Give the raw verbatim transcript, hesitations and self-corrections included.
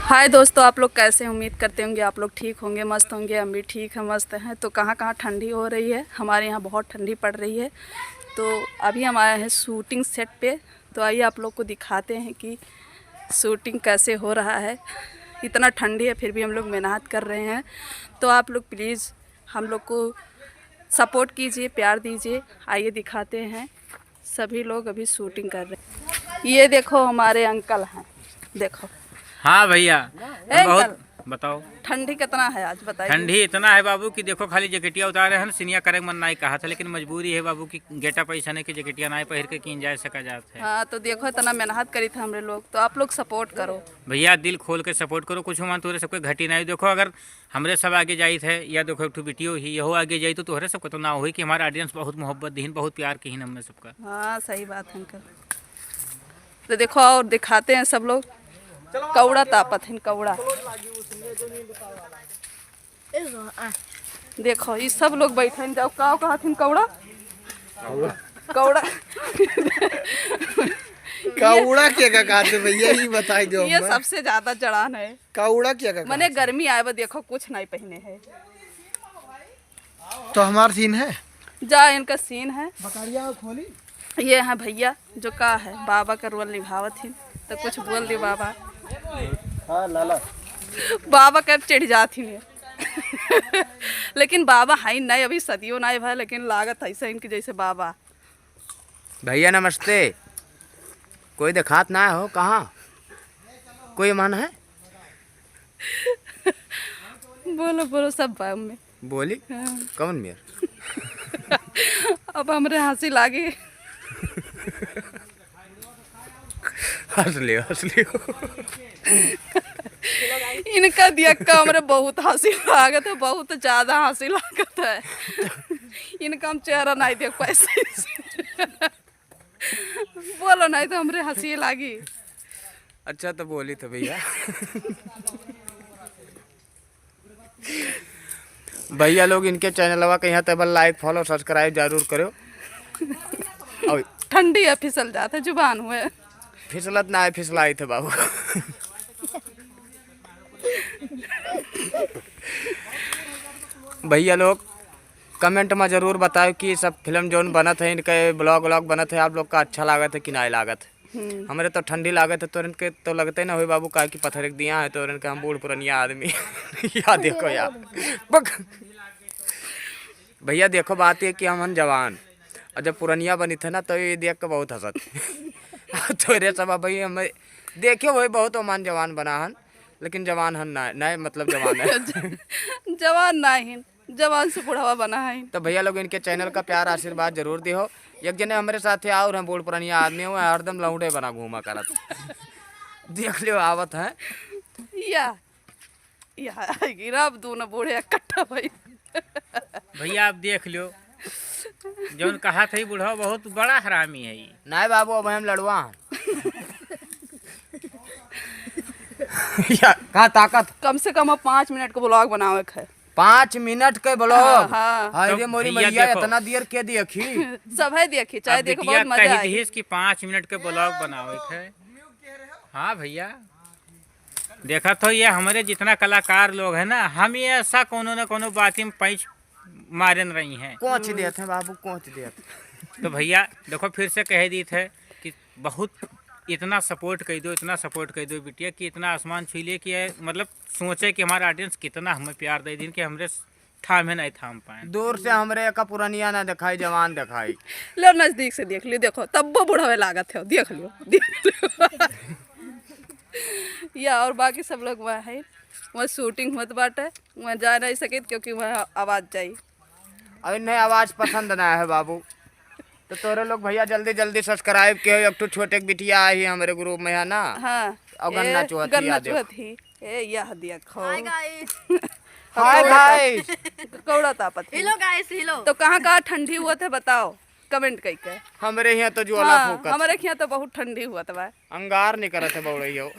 हाय दोस्तों, आप लोग कैसे हैं? उम्मीद करते होंगे आप लोग ठीक होंगे, मस्त होंगे। हम भी ठीक हैं, मस्त हैं। तो कहाँ कहाँ ठंडी हो रही है, हमारे यहाँ बहुत ठंडी पड़ रही है। तो अभी हम आए हैं शूटिंग सेट पे, तो आइए आप लोग को दिखाते हैं कि शूटिंग कैसे हो रहा है। इतना ठंडी है, फिर भी हम लोग मेहनत कर रहे हैं। तो आप लोग प्लीज़ हम लोग को सपोर्ट कीजिए, प्यार दीजिए। आइए दिखाते हैं, सभी लोग अभी शूटिंग कर रहे हैं। ये देखो, हमारे अंकल हैं, देखो। हाँ भैया, ए हम बहुत अंकल, बताओ। ठंडी कितना है आज, बताइए। ठंडी इतना है बाबू कि देखो, खाली जैकेटिया उतारे हैं, सिनिया करे मन नाई कहा था, लेकिन मजबूरी है बाबू कि गेटअप ऐसा नहीं कि जैकेटिया नाई पहिर के कीन जाए सका जात है। हाँ, तो देखो, इतना मेहनत करी था हमरे लोग, तो आप लोग सपोर्ट करो। भैया, दिल खोल के सपोर्ट करो, कुछ मान तोरे सबके घटी नहीं। देखो, अगर हमरे सब आगे जाइत है, या देखो, एक ठो बिटियो ही, यहो आगे जाई, तो तोहरे सबके तो ना होई कि हमारा ऑडियंस बहुत मोहब्बत दीहिन, बहुत प्यार किहिन हमने सबका। हाँ, सही बात है अंकल। तो देखो, और दिखाते हैं सब लोग, कौड़ा तापत हैं, कौड़ा। देखो, ये सब लोग बैठे हैं, जाओ, का कहत हैं, कौड़ा? कौड़ा। कौड़ा के का कहते भैया, ये बताई दो ये हमका। सबसे ज्यादा जड़ान है। कौड़ा के का मने कहते? गर्मी आए बा, देखो, कुछ नहीं पहने है। तो हमार सीन है? जा, इनका सीन है। बकरिया खोली। ये है भैया, जो का है, बाबा का रोल निभावत ही, तो कुछ बोल दे बाबा। हाँ, लाला। बाबा कब चढ़ जात ही। लेकिन बाबा है नहीं, अभी सदियों नहीं भा, लेकिन लागत ऐसा इनकी जैसे बाबा। भैया नमस्ते। कोई देखात ना हो, कहाँ कोई मन है? बोलो, बोलो, सब बा में। बोली? हाँ। कौन मेर? अब हमरे हँसी लागी। हँस लियो, हँस लियो। इनका देख के हमरे बहुत हँसी लागत है, बहुत ज्यादा हँसी लागत है। इनका हम चेहरा नहीं देख पाए सही से। बोलो, नहीं तो हमरे हँसी लागी। अच्छा, तो बोली तो भैया। भैया लोग, इनके चैनलवा के यहाँ टेबल लाइक, फॉलो, सब्सक्राइब जरूर करो। और ठंडी है, फिसल जात है, जुबान हुए। फिसलत ना है, फिसलाई थे बाबू। भैया लोग, कमेंट में जरूर बताओ कि सब फिल्म जौन बनत है, इनके ब्लॉग व्लॉग बनत है, आप लोग का अच्छा लागत है कि नाय लागत है? हम्म। हमरे तो ठंडी लागत है, तो इनके तो लगते ना होई बाबू, काहे कि पत्थर एक दिया है, तो इनके हम बूढ़ पुरनिया आदमी। या देखो यार, बक। भैया देखो, बात ये कि हम हन जवान, और जब पुरनिया बनी थे ना, तो ये देख के बहुत हंसत। तोरे सब भाई हमें देखे हुए बहुत ओमान जवान बना हन, लेकिन जवान हन ना, नए मतलब जवान है। जवान ना हिन, जवान से बुढ़ावा बना है। तो भैया लोग, इनके चैनल का प्यार आशीर्वाद जरूर दिहो। एक जने हमरे साथे और हैं बूढ़ पुरानिया आदमी, हुए हरदम लौंडे बना घूमा करत। देख लियो, आवत है। या, या गिरा अब दोनों बूढ़े इकट्ठा भाई। भैया, आप देख लियो, जौन कहा था, बुढ़वा बहुत बड़ा हरामी है ये। नहीं बाबू, अब हम लड़वा हैं। या। का ताकत? कम से कम अब पाँच मिनट का ब्लॉग बनावे के है। पाँच मिनट के ब्लॉग? हाँ, हाँ। हाय तो रे मोरी भैया मैया, देखो। इतना देर के देखी? सब है देखी, चाहे अब देखो, बिटिया बहुत मजा कही आई। दिहिस कि पाँच मिनट के ब्लॉग बनावे के है। हाँ भैया, देखा तो ये हमारे जितना कलाकार लोग हैं ना, हम ये ऐसा कोनो न कोनो बात में पैंच मारन रही हैं। कोच देत हैं बाबू, कोच देत। तो भैया देखो, फिर से कह दी थे कि बहुत इतना सपोर्ट कर दो, इतना सपोर्ट कर दो बिटिया, कि इतना आसमान छू लिए कि ये, मतलब, सोचे कि हमारा ऑडियंस कितना हमें प्यार दे दिन कि हमरे थामे नहीं थाम पाए। दूर से हमरे का पुरनिया ना दिखाई, जवान दिखाई। लो नजदीक से देख ली, देखो तब्बो बुढ़ावे लागत है, देख लियो, देख लियो। या और बाकी सब लोग वहाँ है, वहाँ शूटिंग होत बाटे, वहाँ जा नहीं सकित क्योंकि वहाँ आवाज जाई। अब इन्हें आवाज पसंद ना है बाबू, तो तोरे लोग भैया जल्दी जल्दी सब्सक्राइब के हो। एक ठो छोटे बिटिया आई है हमारे ग्रुप में, है ना? हाँ। और गन्ना ए, चुहत ही, गन्ना आ देखो। चुहत ही। ए, यह देखो। Hi guys. हाय कौड़ा गाइस। ताप-, कौड़ा तापत है। Hello guys, hello. तो कहाँ कहाँ ठंडी हुआ थे बताओ, कमेंट करके। हमरे यहाँ तो ज्वाला हाँ, फूकत। हमरे यहाँ तो बहुत ठंडी हुआ था भाई। अंगार निकलत है बौड़ैयो।